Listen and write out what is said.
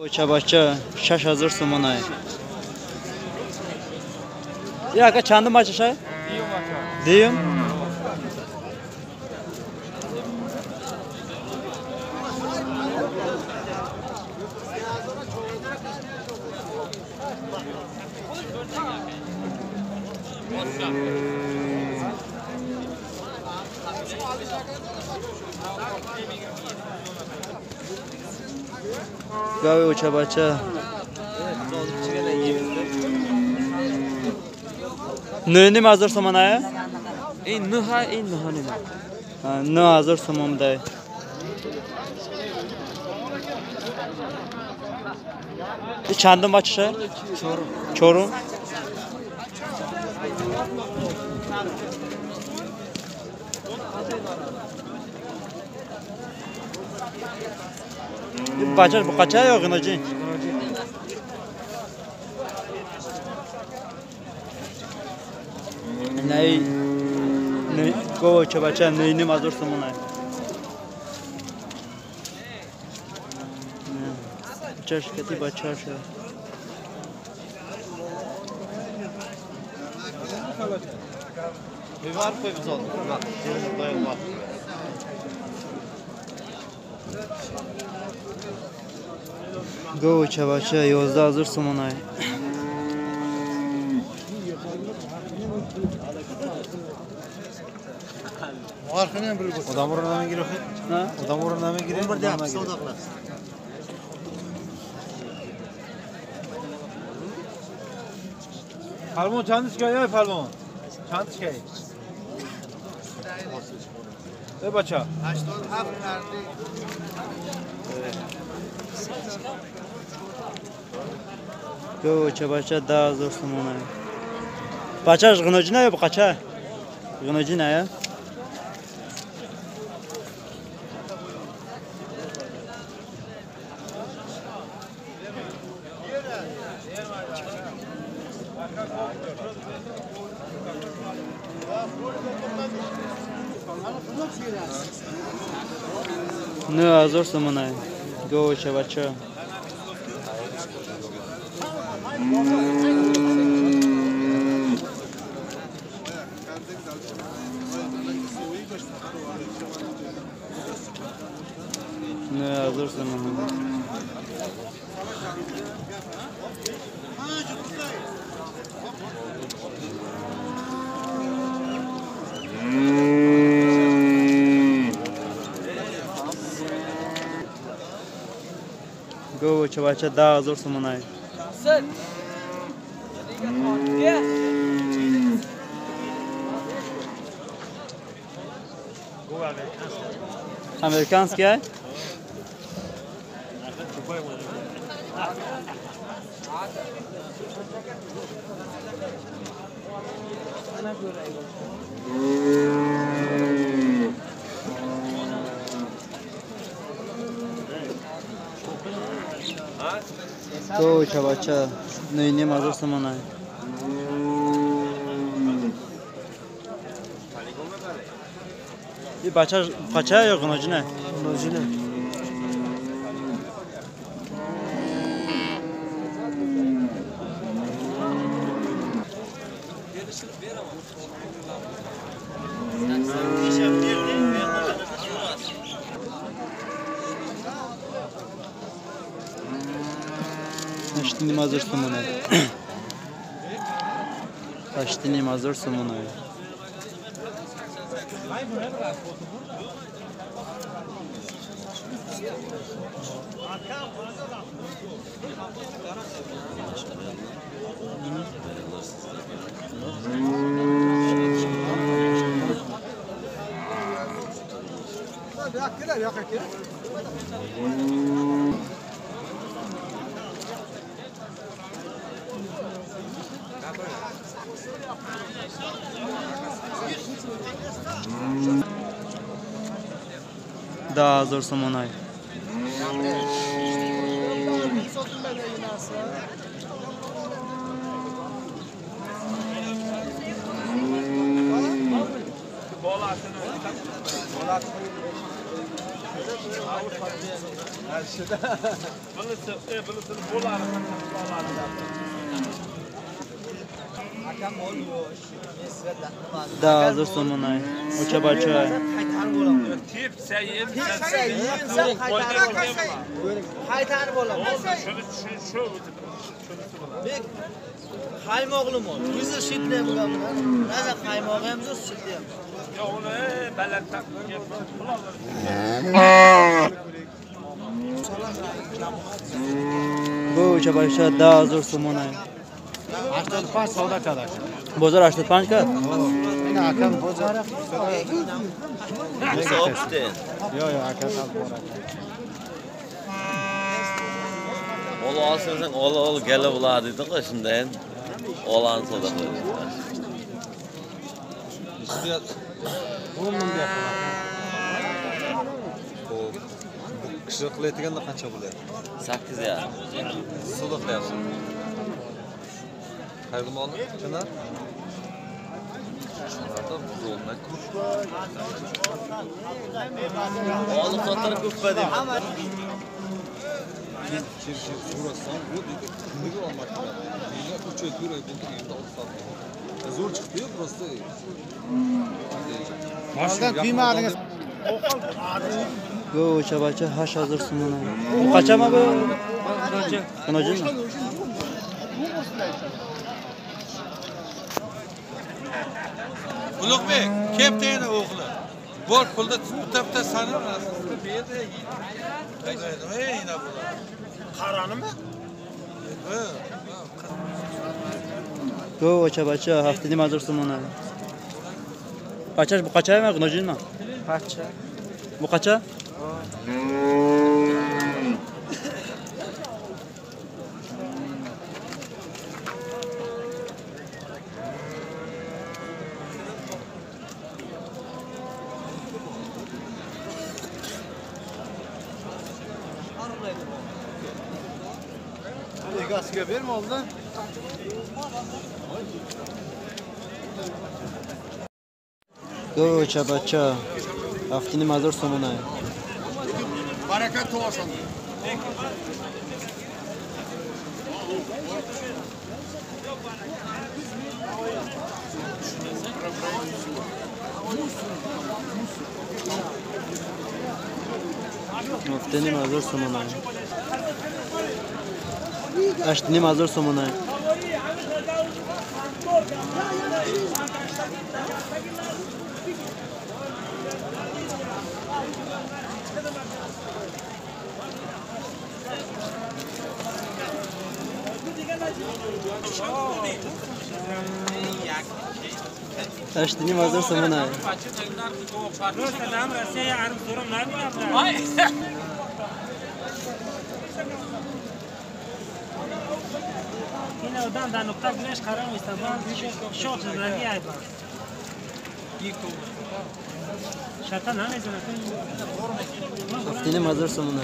بچه 6000 سومانه. یا که چندم بچه شه؟ دیم. گاوی اوچه بچه 9,500 سومانه؟ این 9 این 9.5. 9000 سومان ده. چندم بچه؟ چهارم. بچه‌ش بقچه یا غناجی؟ نه نه گوه چه بچه 9,500 سومانه. بچه‌ش کتی بچه‌ش. گوه چه بچه 11,000 سومانه. آدم رو نمیگیره. نه آدم رو نمیگیره. فرمان چند چیکار فرمان چند چیکار ای بچه 87 کردی. گوه چه بچه 10,000 سومانه. بچه‌ش غناجی نه یا بقچه؟ غناجی نه. 9,000 سومانه. گوه چه بچه. 9,000 سومانه. گوه چه بچه 10,000 سومانه. امریکانسکی های؟ گوه چه بچه 9,500 سومانه. این بچه بچه یا غناجی نه؟ غناجی نه. 8,500 سومانه. 8,500 سومانه. 10,000 سومانه. 10,000 сомонай. Оча бача. Qaymoqli mol. O'zi shitli bo'ladi. Naza qaymog'i ham zo'r, shitli ham. Yo'q, uni balanddan Bu оча бача 10,000 сомонай. 85 savdo qiladi. Bozor 85 ka? Meni akam bozor. Yo'q, yo'q, akam bor. Ola olsang, ola ol kelib ular dedi-ku, shunday. Olani savdo qiladi. 10 ming deyapman. Xo'p. Bu kishi qilayotganda qancha bo'ladi? 8,5. Savdo qilyapsiz. Qayerda molni? Chinar? Chinarda zo'rdan ko'p. Olib sotar ko'p deyman. Chir so'rasam, bu deydi, kuniga olmoqchi. Menga 3 oy 4 oy bo'ldi, endi olib sotdim. Zo'r chiqdi-yu, просто. Moldan kuymadingiz. Bu o'cha bacha 8,000 so'mona. Bu qachami bu? Qanojimi? Ulug'bek, kelib tegdi o'g'li. Bor pulda bitta-bitta sanab asosida bu yerda yeydi. Ey, nima bo'ladi? Qaranimi? Bu o'cha bacha 7,5 so'mona. Bachash bu qachami, qanojimi? Bacha. Bu qacha? Egasiga berma oldin. Bu o'cha bacha 7,5 so'mona. Barakat tug'asan. 7,5 so'mona. 8,5 so'mona. 8,5 so'mona. این آدم در نقطه گرش قرار میستم شاخ زندگی عیب است. شطا نمیزنه. 7,5 so'mona.